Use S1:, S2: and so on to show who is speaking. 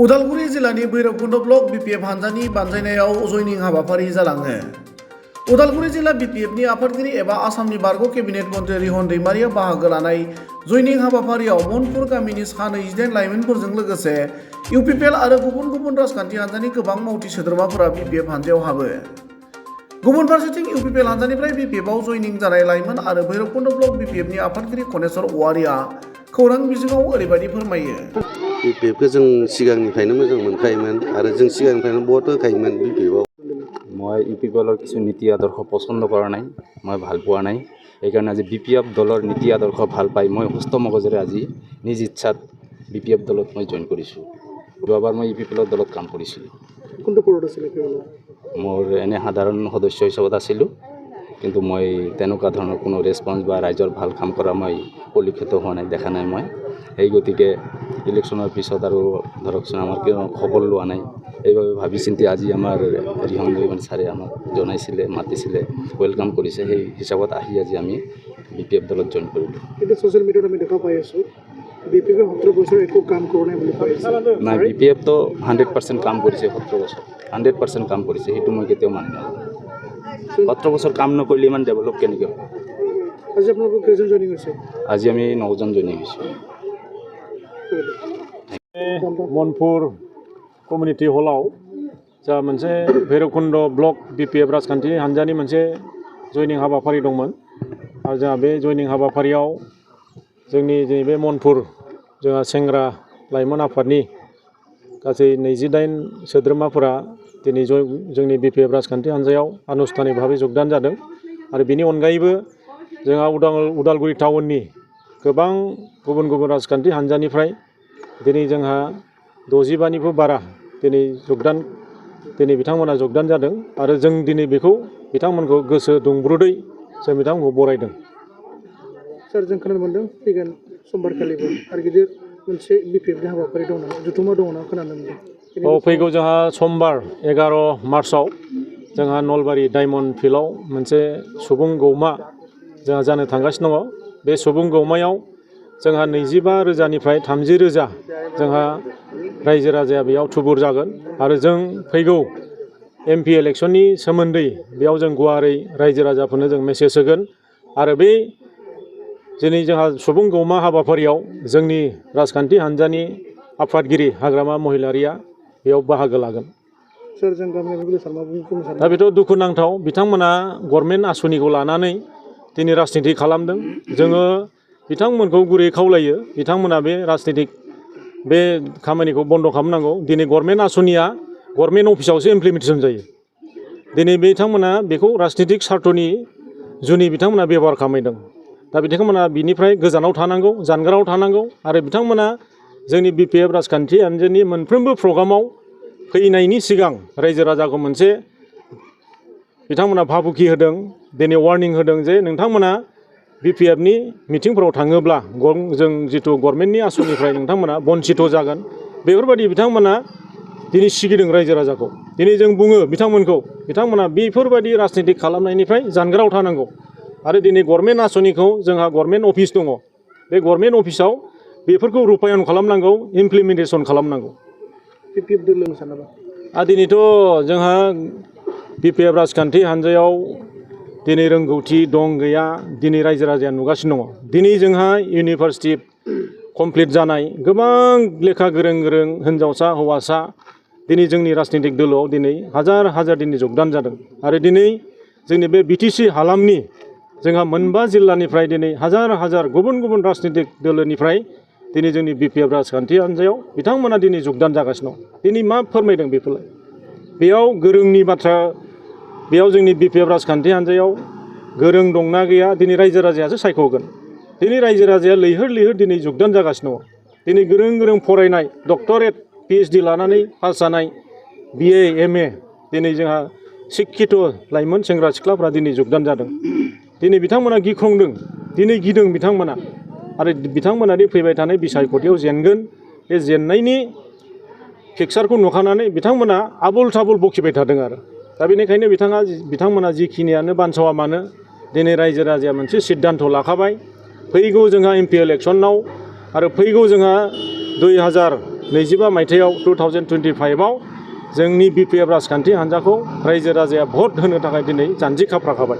S1: उदालगुरि जिल्लानि Bhairabkund block BPF हान्जानि बानजायनायाव जयनिं हाबाफारि जालाङो। उदालगुरि जिल्ला बिपिएफनि आफादगिरि एबा आसामनि बारग' केबिनेट मन्थ्रि रिहन दैमारिया बाहागो लानाय जयनिं हाबाफारियाव मनपुर गामिनि सा 28 लाइमोनफोरजों लोगोसे इउपिपिएल आरो गुबुन गुबुन राजखान्थि हान्जानि गोबां मावथि सोद्रोमाफोरा बिपिएफ हान्जायाव हाबो। गुबुन फारसेथिं इउपिपिएल हान्जानिफ्राय बिपिएफआव जयनिं जानाय लाइमोन आरो भैरबकुन्द ब्लक बिपिएफनि आफादगिरि कनेश्वर औवारिया खौरां बिजोङाव ओरैबायदि फोरमायो।
S2: बिपिएफखौ जों सिगांनिफ्रायनो मोजां मोनखायोमोन आरो जों सिगांनिफ्रायनो भट होखायोमोन बिपिएफआव।
S3: মই ইউপিপিএলৰ কিছু নীতি আদৰ্শ পচন্দ কৰা নাই, মই ভাল পোৱা নাই। সেইকাৰণে আজি বিপিএফ দলৰ নীতি আদৰ্শ ভাল পাই মই সুস্থ মগজেৰে আজি নিজ ইচ্ছাত বিপিএফ দলত মই জইন কৰিছোঁ। যোৱাবাৰ মই ইউপিপিএলৰ দলত কাম কৰিছিলোঁ।
S1: কোনটো পদত আছিল?
S3: মোৰ এনে সাধাৰণ সদস্য হিচাপত আছিলোঁ, কিন্তু মই তেনেকুৱা ধৰণৰ কোনো ৰেছপন্স বা ৰাইজৰ ভাল কাম কৰা মই পৰিলক্ষিত হোৱা নাই, দেখা নাই মই। সেই গতিকে ইলেকশ্যনৰ পিছত আৰু ধৰকচোন আমাৰ কিয় খবৰ লোৱা নাই, এইভাবে ভাবি চিন্তি আজি আমাৰ ৰিহন दैमारी ছাৰে আমাক জনাইছিলে, মাতিছিলে, ৱেলকাম কৰিছে। সেই হিচাপত আহি আজি আমি বিপিএফ দলত জইন কৰিলোঁ।
S1: কিন্তু ছ'চিয়েল মিডিয়াত আমি দেখা পাই আছোঁ বিপিএফে 17 বছৰ একো কাম কৰা নাই বুলি কৈ আছে।
S3: নাই, বিপিএফটো 100% কাম কৰিছে। 17 বছৰ 100% কাম কৰিছে, সেইটো মই কেতিয়াও মানি নলওঁ। 17 বছৰ কাম নকৰিলে ইমান ডেভেলপ কেনেকৈ হ'ব?
S1: আজি আপোনালোকৰ কেইজন জইনিং হৈছে?
S3: আজি আমি 9জন জইনিং হৈছোঁ।
S4: मनपुर कमिउनिटि हलाव जा मोनसे भैरबकुन्द ब्लक बिपिएफ राजखान्थि हान्जानि मोनसे जयनिं हाबाफारि दंमोन आरो जोंहा बे जयनिं हाबाफारियाव जोंनि बे मनपुर जोंहा सेंग्रा लाइमोन आफादनि गासै 28 सोद्रोमाफोरा दिनै जोंनि बिपिएफ राजखान्थि हान्जायाव आनुষ্ঠাनिक भाबै जगदान जादों। आरो बेनि अनगायैबो जोंहा उदालगुरि टाउननि गोबां गुबुन गुबुन राजखान्थि हान्जानिफ्राय दिनै जोंहा 65निबो बारा दिनै बिथांमोना जगदान जादों आरो जों दिनै बेखौ बिथांमोनखौ गोसो दुंब्रुदै जों बिथांमोनखौ बरायदों।
S1: सार, जों खोनानो मोन्दों फैगोन समबारखालिबो आरो गिदिर मोनसे बिपिएफनि हाबाफारि दं नामा, जथुमा दङ ना खोनानो मोन्दों?
S4: फैगौ जोंहा समबार 11 मार्चआव जोंहा नलबारि डायमन्ड फिल्डआव मोनसे सुबुं गौमा जोंहा जानो थांगासिनो दङ। बे सुबुं गौमायाव जोंहा 25,000निफ्राय 30,000 जोंहा रायजो राजाया बेयाव थुबुर जागोन आरो जों फैगौ एमपि इलेक्शननि सोमोन्दै बेयाव जों गुवारै रायजो राजाफोरनो जों मेसेज होगोन आरो बे दिनै जोंहा सुबुं गौमा हाबाफारियाव जोंनि राजखान्थि हान्जानि आफादगिरि हाग्रामा महिलारिया बेयाव बाहागो लागोन।
S1: सार, जों गामियारि सार मा बुंनो सानो?
S4: दा बेथ' दुखुनांथाव, बिथांमोना गभर्नमेन्ट आसनिखौ लानानै दिनै राजनिति खालामदों। जोङो बिथांमोनखौ गुरै खावलायो, बिथांमोना बे राजनितिक बे खामानिखौ बन्द' खालामनांगौ। दिनै गभर्नमेन्ट आसनिया गभर्नमेन्ट अफिसावसो इमप्लिमेन्टेसन जायो। दिनै बिथांमोना बेखौ राजनितिक सार्थनि जुनि बिथांमोना बेबहार खालामदों। दा बिथांमोना बिनिफ्राय गोजानाव थानांगौ, जानगाराव थानांगौ आरो बिथांमोना जोंनि बिपिएफ राजखान्थि हान्जानि मोनफ्रोमबो प्रग्रामाव फैनायनि सिगां रायजो राजाखौ मोनसे बिथांमोना भाबुकि होदों, दिनै वार्निं होदों जे नोंथांमोना बिपिएफनि मिटिंफोराव थाङोब्ला जों जिथु गभर्नमेन्टनि आसनिफ्राय नोंथांमोना बन्सित जागोन, बेफोरबायदि बिथांमोना दिनै सिगिदों रायजो राजाखौ। दिनै जों बुङो बिथांमोना बेफोरबायदि राजनितिक खालामनायनिफ्राय जानगाराव थानांगौ आरो दिनै गभर्नमेन्ट आसनिखौ जोंहा गभर्नमेन्ट अफिस दङ, बे गभर्नमेन्ट अफिसाव बेफोरखौ रुपायन खालामनांगौ, इमप्लिमेन्टेसन खालामनांगौ।
S1: बिपिएफ दोलों सानाबा
S4: दिनैथ' जोंहा बिपिएफ राजखान्थि हान्जायाव दिनै रोंगौथि दं गैया दिनै रायजो राजाया नुगासिनो दङ। दिनै जोंहा इउनिभार्सिटि कमप्लिट जानाय गोबां लेखा गोरों हिन्जावसा हौवासा दिनै जोंनि राजनितिक दोलोआव दिनै हाजार हाजार दिनै जगदान जादों आरो दिनै जोंनि बे बिटिसि हालामनि जोंहा मोनबा जिल्लानिफ्राय दिनै हाजार हाजार गुबुन गुबुन राजनितिक दोलोनिफ्राय दिनै जोंनि बिपिएफ राजखान्थि हान्जायाव बिथांमोना दिनै जगदान जागासिनो दं। दिनै मा फोरमायदों बेफोरलाय? बेयाव गोरोंनि बाथ्रा, बेयाव जोंनि बिपिएफ राजखान्थि हान्जायाव गोरों दंना गैया दिनै रायजो राजायासो सायख'गोन। दिनै रायजो राजाया लैहोर दिनै जगदान जागासिनो दङ। दिनै गोरों फरायनाय डक्टरेट PhD लानानै पास जानाय BA MA दिनै जोंहा शिक्षित लाइमोन सेंग्रा सिख्लाफ्रा दिनै जगदान जादों। दिनै बिथांमोना गिख्रंदों, दिनै गिदों बिथांमोना आरो बिथांमोना फैबाय थानाय बिसायख'थियाव जेनगोन। बे जेननायनि पिक्सारखौ नुखानानै बिथांमोना आबुल थाबुल बखिबाय थादों आरो दा बेनिखायनो बिथांमोना जिखिनियानो बानसावा मानो दिनै रायजो राजाया मोनसे सिद्धान्त लाखाबाय। फैगौ जोंहा एमपि इलेक्शनाव आरो फैगौ जोंहा 2025 मायथाइयाव 2025आव जोंनि BPF राजखान्थि हान्जाखौ रायजो राजाया भट होनो थाखाय दिनै जानजि खाफ्राखाबाय।